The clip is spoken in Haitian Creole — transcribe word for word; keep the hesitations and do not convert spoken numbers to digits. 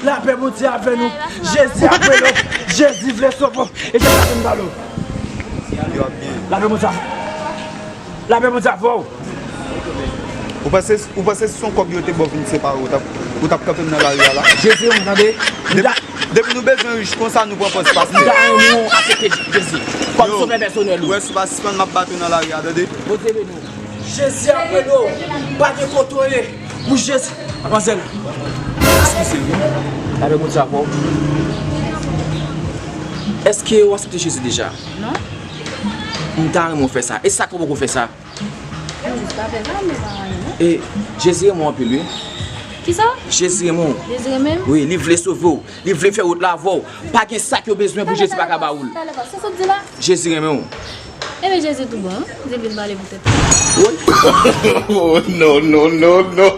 Lapè Bondye avè nou. Jezi apre nou. Jezi vle sove w. E se sa ke m ba nou. Lapè Bondye avè w. Lapè Bondye avè w. Ou panse, ou panse si se yon kòb yo te ba w vin separe, ou t ap, ou t ap kanpe m nan lari a la? Jezi, ou tande? Depi, depi nou bezwen rich konsa, nou pran pòz pastè. M ta renmen w aksepte Jezi kòm sovè pèsonèl ou. Wè, si w pa sispann, m ap bat ou nan lari a, tande? Bondye beni w. Jezi apre nou. Pa gen kontwole. Pou Jezi. Manmzèl. Eskize m. Lapè Bondye avè w. Èske w aksepte Jezi deja? Non. M ta renmen w fè sa. E sa k fè w poko fè sa? Jezi pa fè sa, men pa anyen, non. E Jezi renmen w anpil, wi. Kisa? Jezi renmen w. Jezi renmen m? Wi, li vle sove w. Li vle fè wout la avè w. Pa gen sa ke w bezwen pou Jezi pa ka ba ou l. Talè, talè, talè, sa sot di la? Jezi renmen w. Ebyen, Jezi tou bon, wi. Di vin pale poutèt. Wi. Oh, no, no, no, no.